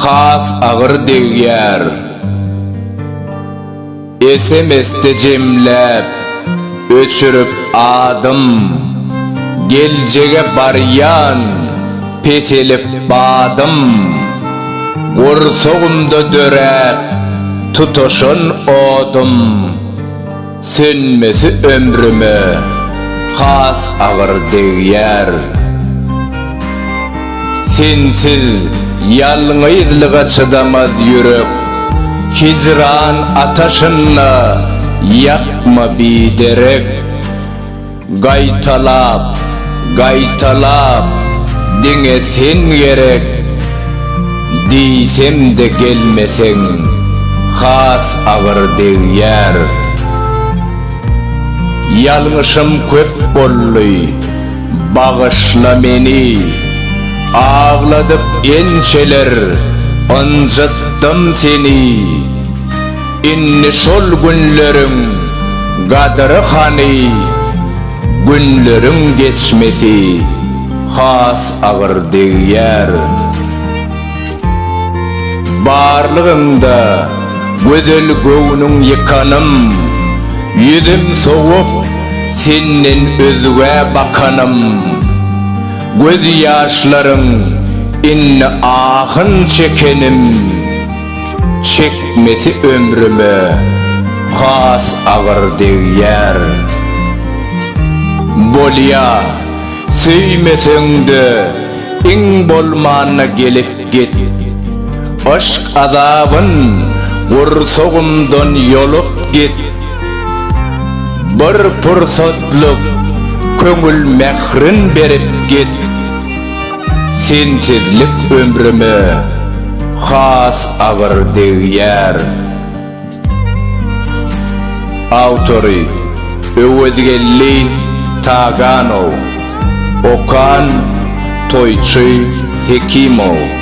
has agyr degýär. Sms-de jemläp, öçürip adym, Geljege barýan peselip badym. Gursagymda döräp tutaşan odum, Sönmesi ömrüme has agyr degýär. Sensiz ýalňyzlyga çydamaz ýürek, Hijran ataşynda ýakma biderek. Gaýtalap, gaýtalap diňe sen gerek Diýsem-de gelmeseň has agyr degýär. Ýalňyşym köp boldy, bagyşla meni, Agladyp ençeler ynjytdym seni. Indi şol günleriň gadyry hany, Günleriň geçmesi has agyr degýär. Barlygyňda gözel göwnüň ýykanym, Ýüzüm sowup, senden özgä bakanym, Gözýaşlaryň indi ahyn çekenim. Çekmesi ömrüme has agyr degýär. Bolýa, söýmeseň-de iň bolmanda gelip git. Yşk azabyn gursagymdan ýolup git. Bir pursatlyk köňül mährin berip git. Sensizlik ömrüme has agyr degýär. Awtory, Öwezgeldi Taganow. Okan, Toýçy Hekimow.